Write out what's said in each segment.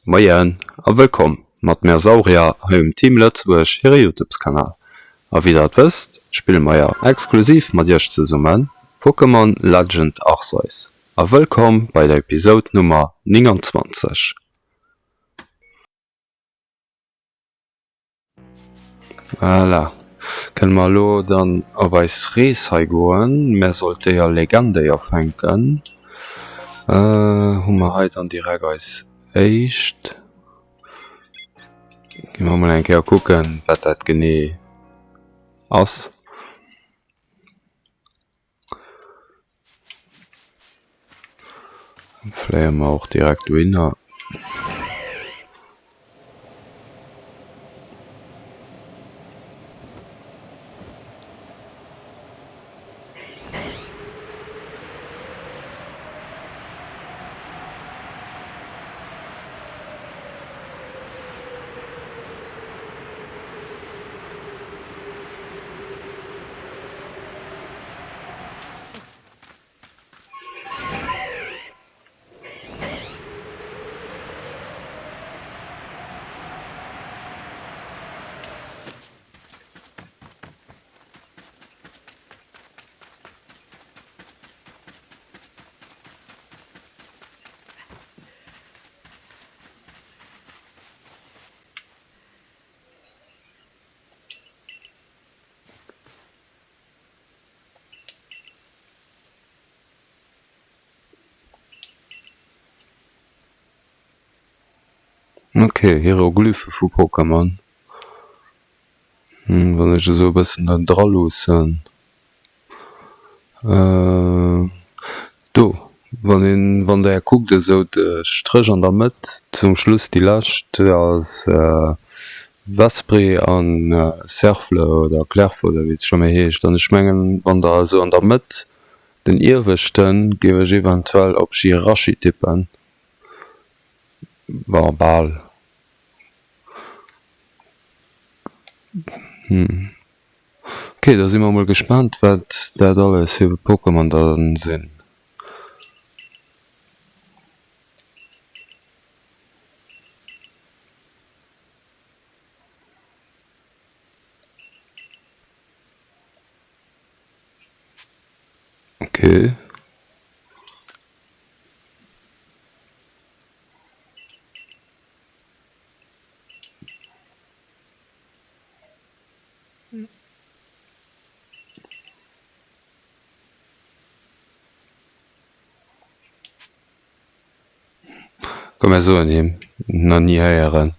Moien a wëllkomm mat mär Saurier hei um Team Lëtzebuerg hire Youtubes Kanal. A wéi der et wësst spille mer exklusiv mat iech zesummen Pokémon Legend Arceus. A wëllkomm bei der Episode Nummer 29. Voilà, kënne mer elo dann op eis Rees hei goen. Mär sollt déier Legendéier fänken. Hu mer hei dann direkt eis éischt. Gi mer mol eng Kéier kucken, wat dat genee ass. Fléie mer och direkt dohinner. Ok, Hieroglyphe vu Pokémon. Wann ech esou e bëssen da dra luussen. Do, wann een, wann der kuckt esou de Stréch an der Mëtt, zum Schluss déi lescht ass Vespri an Cerfle oder Clerfle oder wéi et scho méi heescht. An ech mengen wann der esou an der Mëtt den ieweschten, géif ech eventuell op Jirachi tippen, bon bal. Ok, da si mer mol gespaant wat dat alles fir Pokémon dann sinn. Ok. Komm mir soen him, nach ni héieren.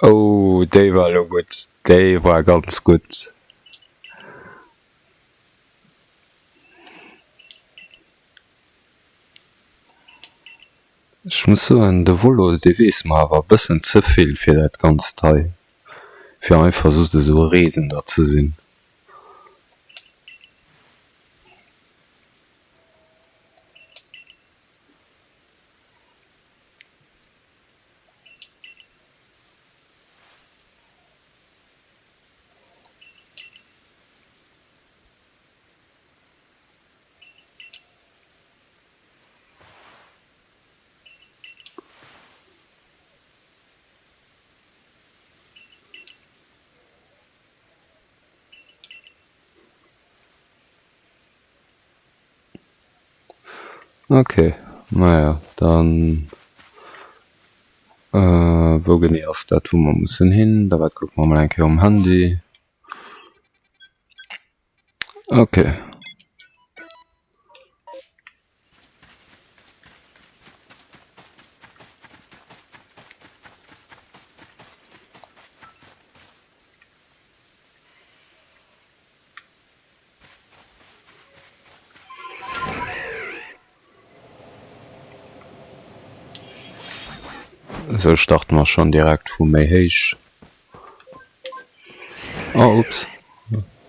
Oh, déi war elo gutt, déi war ganz gutt. Ech muss soen, de Volo dee weess mer awer e bëssen ze vill fir dat Ganzt hei, fir einfach just esou e Reesender ze sinn. Ok, naja, dann wou genee ass dat wou mer mussen hin? Da wat kucke mer mol eng Kéier um Handy. Ok. Esou starte mer schonn direkt vu méi héich. Oh ups,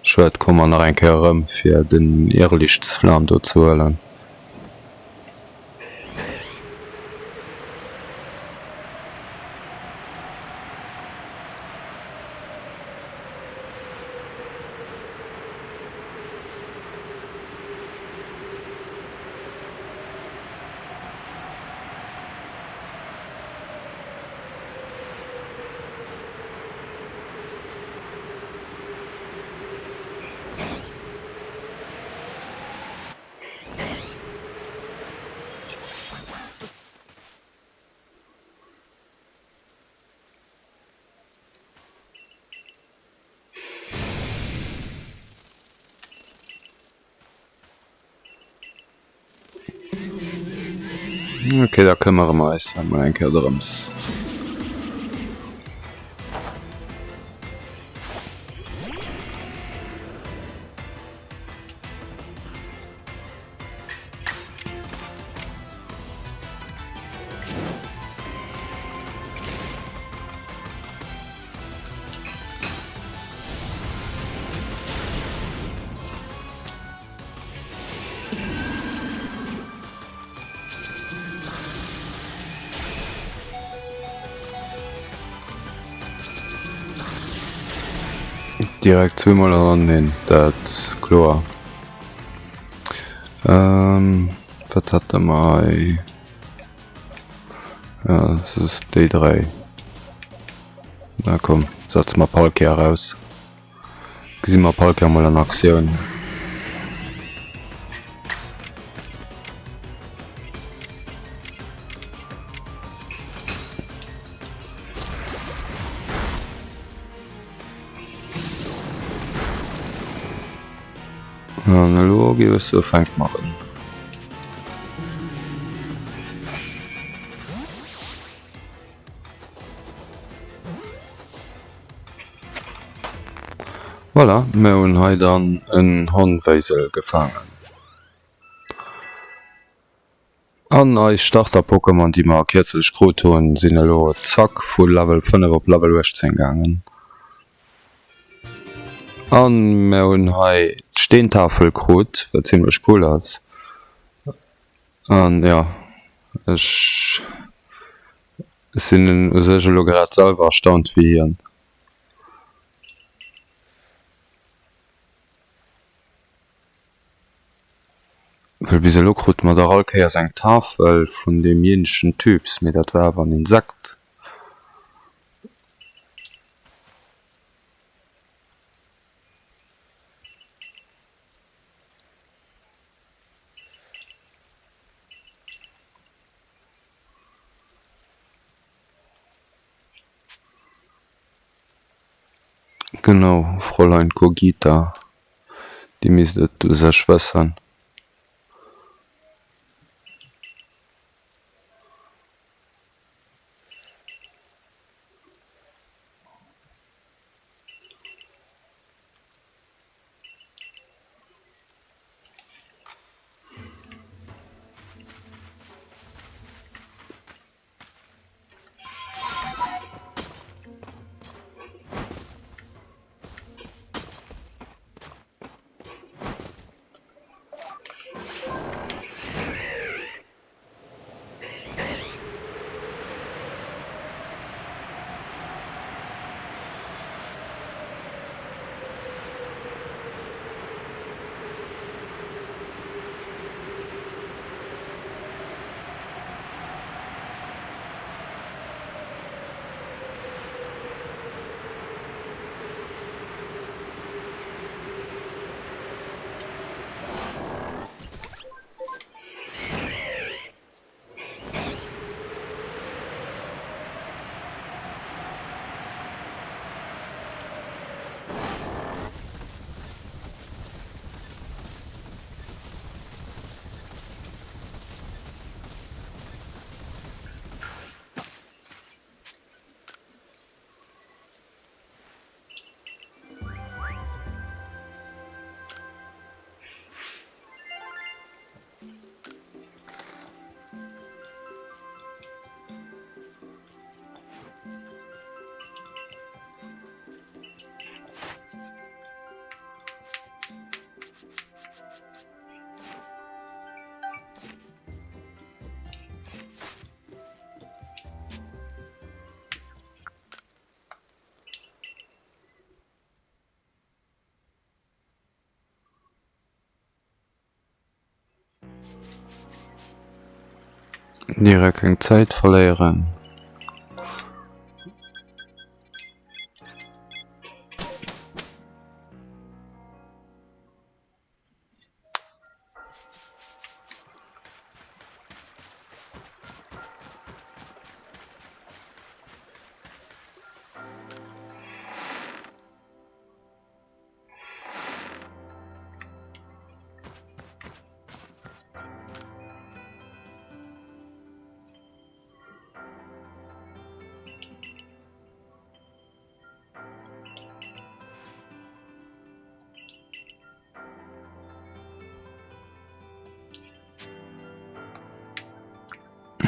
schued, komm mer nach eng Kéier erëm fir den Irrlichtsflam do ze huelen. Ok, da këmmere mer eis emol eng Kéier drëms. Direkt zweemol eran, dat kloer. Ähm, wat hat mer hei? Ja, soss déi 3. Na komm, setze mer Palkia eraus. Gesi mer Palkia mol an Aktioun. An elo géif ech soe fänke mer un. Voilà, mir hunn hei dann en Hondwéisel gefaangen. An eis Starter-Pokémon, déi mer kierzlech krut hunn, sinn elo zack vu Level 5 op Level 18 gaangen. An mir hunn hei d'Steentafel krut, wat zimlech cool ass. An jo, ech sinn u sech elo grad selwer erstaunt wéi hien. Well bis elo krute mer dach all Kéiers eng Tafel vun deemjéinegen Typs, mee dat war awer en Insekt. Genau, Fräulein Cogita, Dir misst et u sech wëssen. Direkt keng Zäit verléieren.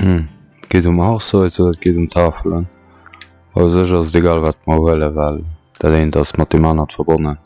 Hm, et geet um Arceus oder et geet um Tafelen. U sech ass et egal wat mer huelen, well dat eent ass mat deem anert verbonnen.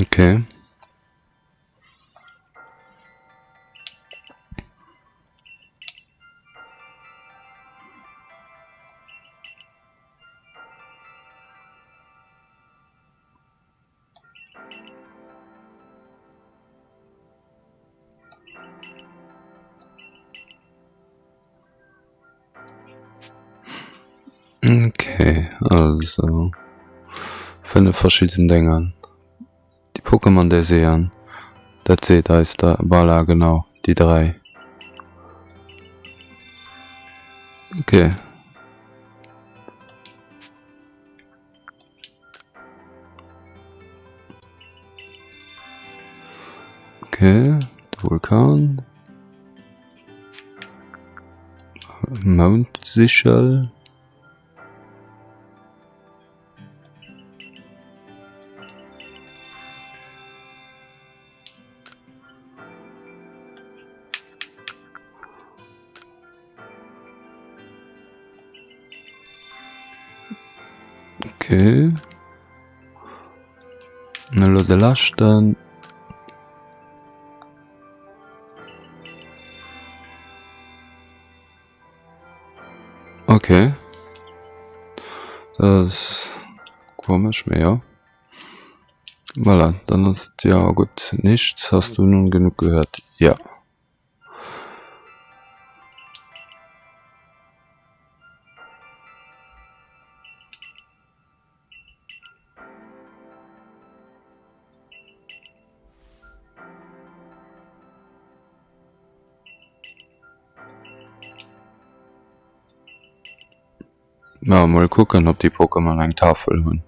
Okay. Okay, also 5 verschidden Déngen. Déi Pokémon déi seeën, dat seet eis da, voilà genau déi 3. Okay. Okay, de Vulkan. Moundsichel. Okay. An elo de leschten. Okay. Dat ass komesch, mee jo. Voilà, dann ass et jo gutt. Nichts hast du nun genug gehört? Ja. Ma mol kucken ob déi Pokémon eng Tafel hunn.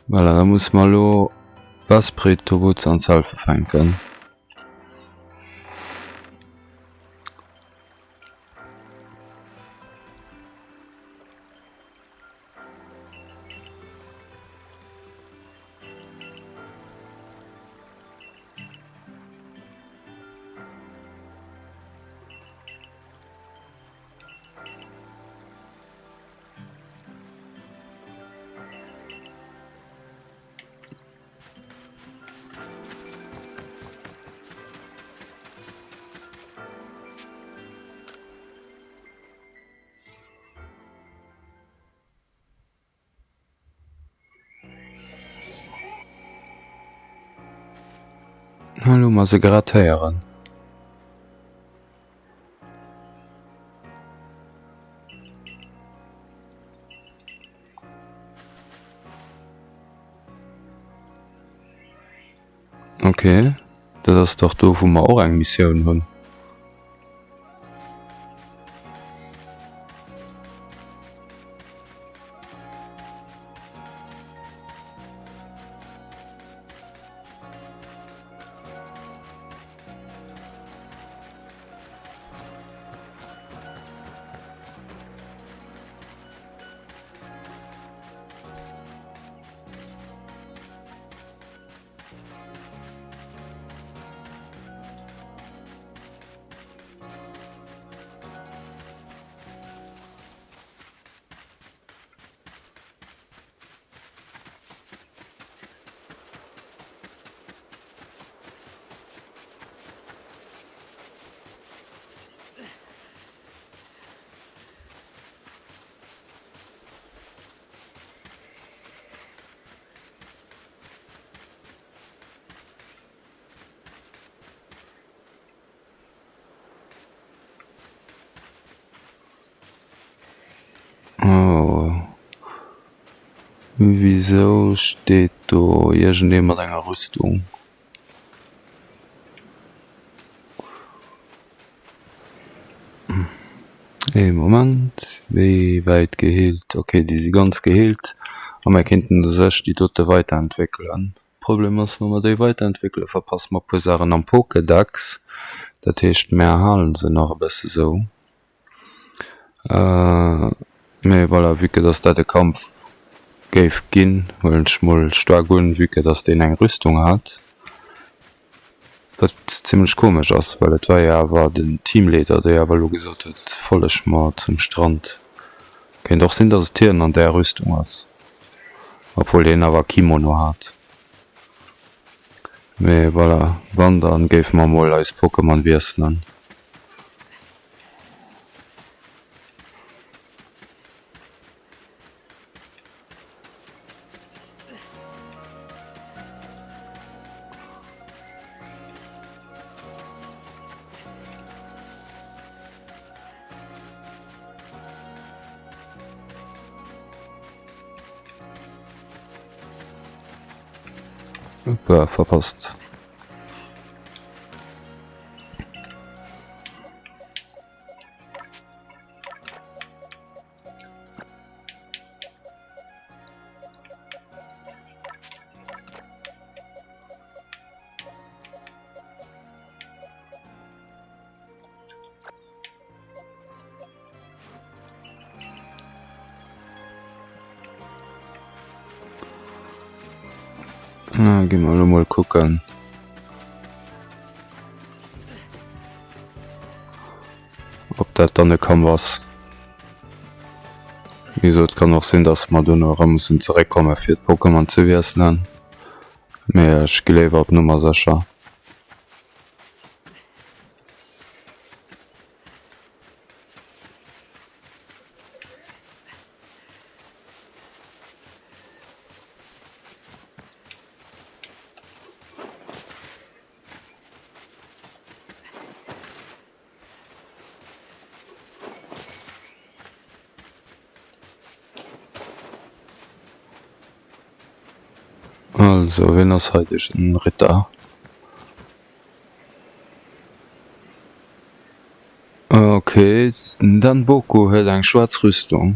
Voilà, da musse mer elo Vesprit, Tobuz an Selfe fänken. Elo hu mer se grad héieren. Ok, dat ass dach do wou mer och eng Missioun hunn. Oh. Wisou steet do iergendee mat enger Rüstung? Ee Moment, wéi wäit geheelt? Ok, déi si ganz geheelt a mir kéinten u sech déi dote weiterentwéckelen. Problem ass, wa mer déi weiterentwéckelen, verpasse mer e puer Saachen am Pokédex. Dat heescht, mir hale se nach e bësse sou. Mee voilà, vue que dass dat e Kampf géif ginn, huelen ech mol staark un, vue que dass deen eng Rüstung hat. Wat zimlech komesch ass, well et war jo awer den Teamleader, dee awer elo gesot huet, Folleg mer zum Strand. Kéint och sinn, dass et hien an där Rüstung ass, obwuel hien awer Kimono hat. Mee voilà, wann dann géife mer mol eis Pokémon wiesselen. Upa, verpasst. Na, gi mer elo mol kucken. Ob dat dann e Kampf ass. Wéi gesot, kann och sinn, dass mer dono erëm mussen zeréckkomme fir d'Pokémon ze wiesselen. Mee ech gi léiwer op Nummer sécher. Also, wien ass hei de Ritter? Ok, den Dan Boko huet eng schwaarz Rüstung.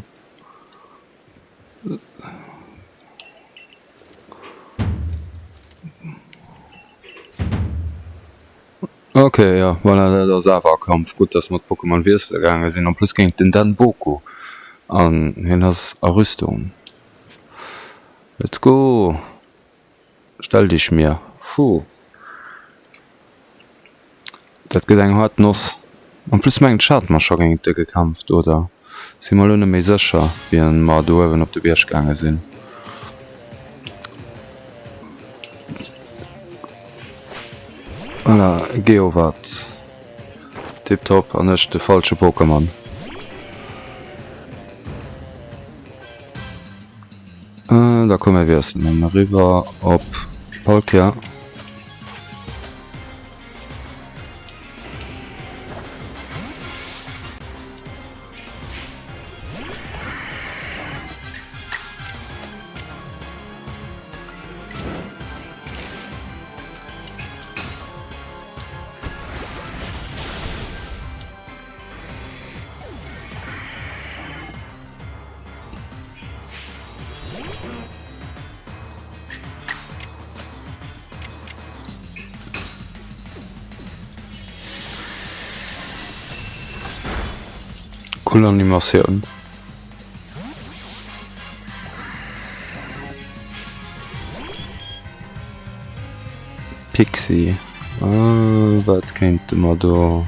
Ok, jo, voilà, dat ass awer e Kampf. Gutt, dass mer d'Pokémon wiessele gaange sinn, en plus géint den Dan Boko an hien ass a Rüstung. Let's go! Stell dich mir. Puh. Dat gëtt eng haart Noss. En plus mengen ech hate mer scho géint e gekämpft, oder si mer elo net méi sécher, wéi mer do uewen op de Bierg gaange sinn. Voilà, Geowaz. Tiptop, an ech de falsche Pokémon. Da komm mir wiesselen eriwwer op Palkia. Cool Animatioun. Pixi, wat kéinte mer do?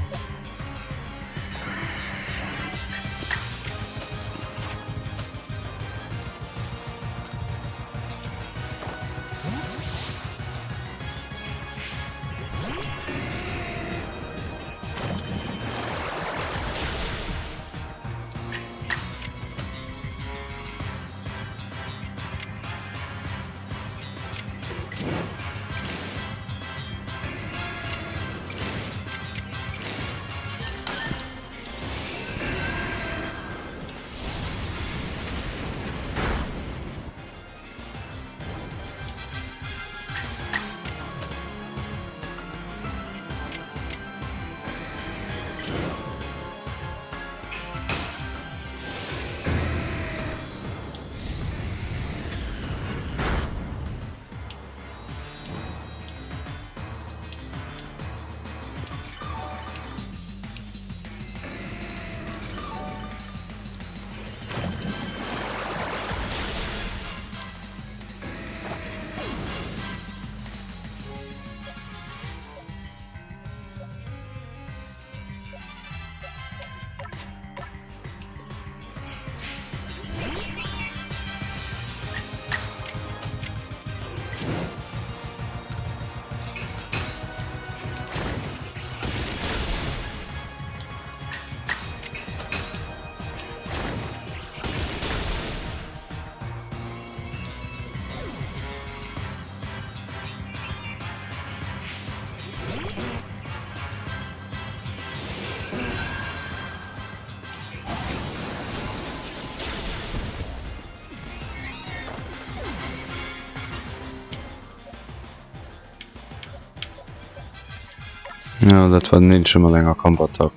Ja, dat war den eenzege mat enger Kampfattack.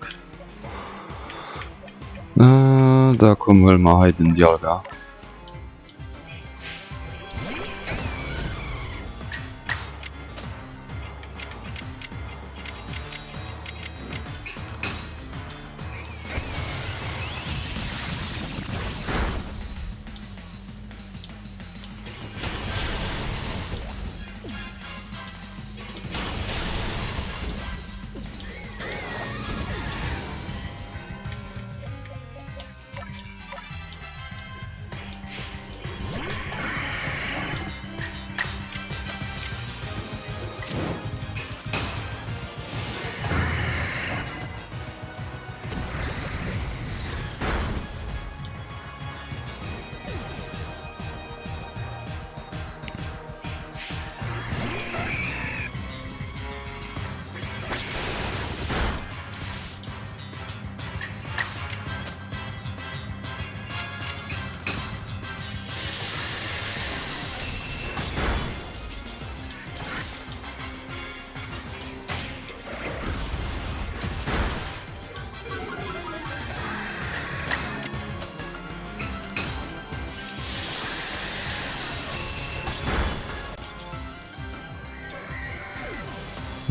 Da komm, huele mer hei den Dialga.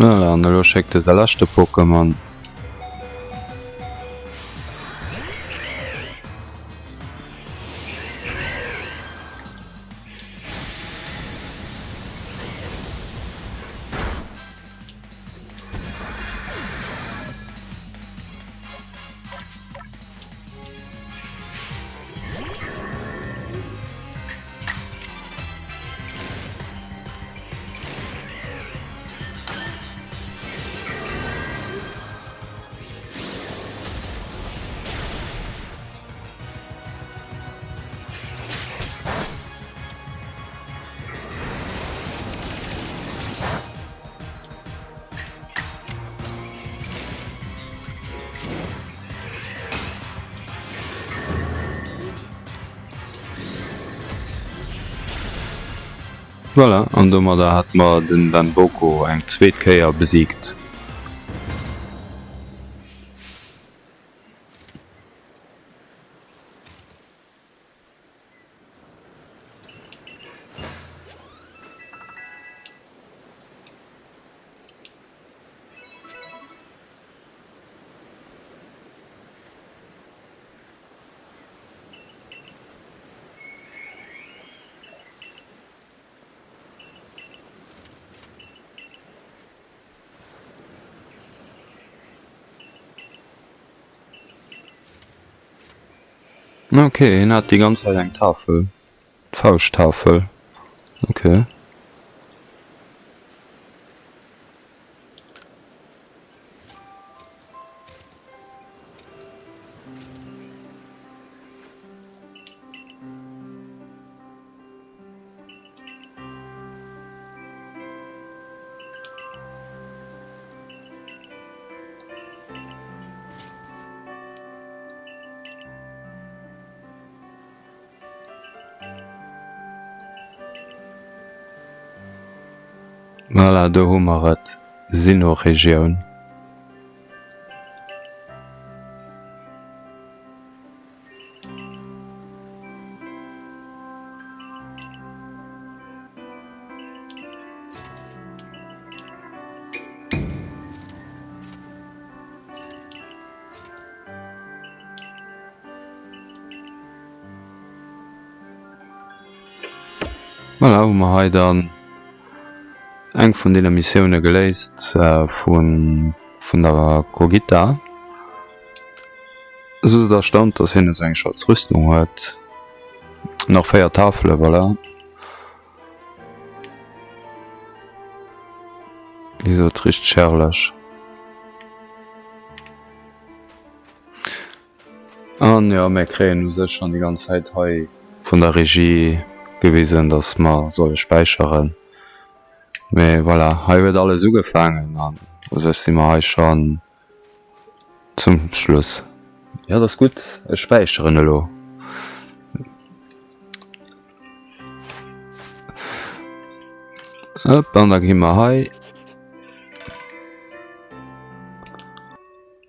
Voilà, an elo schéckt e säi leschte Pokémon. Voilà, an domadder hat mer den Dan Boko eng zweet Kéier besiegt. Ok, hien hat déi ganz Zäit eng Tafel, d'Fauschtafel, ok. Voilà, do hu mer et, Sinnoh-Regioun. Voilà, hu mer hei dann eng vun deene Missioune geléist vun vun der Cogita. Esou ass et erstaunt, dass hien esou eng schwarz Rüstung huet. Nach 4 Tafele, voilà. Wéi gesot, richteg herrlech. An jo, mir kréien u sech schonn déi ganz Zäit hei vun der Regie gewisen, dass mer solle späicheren. Mee voilà, hei huet alles ugefaangen an u sech si mer hei schonn zum Schluss. Jo, dat ass gutt, ech späicheren elo. Hop, an da gi mer hei.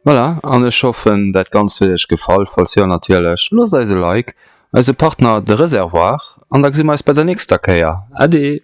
Voilà, an ech hoffen dat Ganzt huet iech gefall. Falls jo natierlech, loosst eis e Like, eise Partner de Reservoir, an da gesi mer eis bei der nächster Kéier. Ade!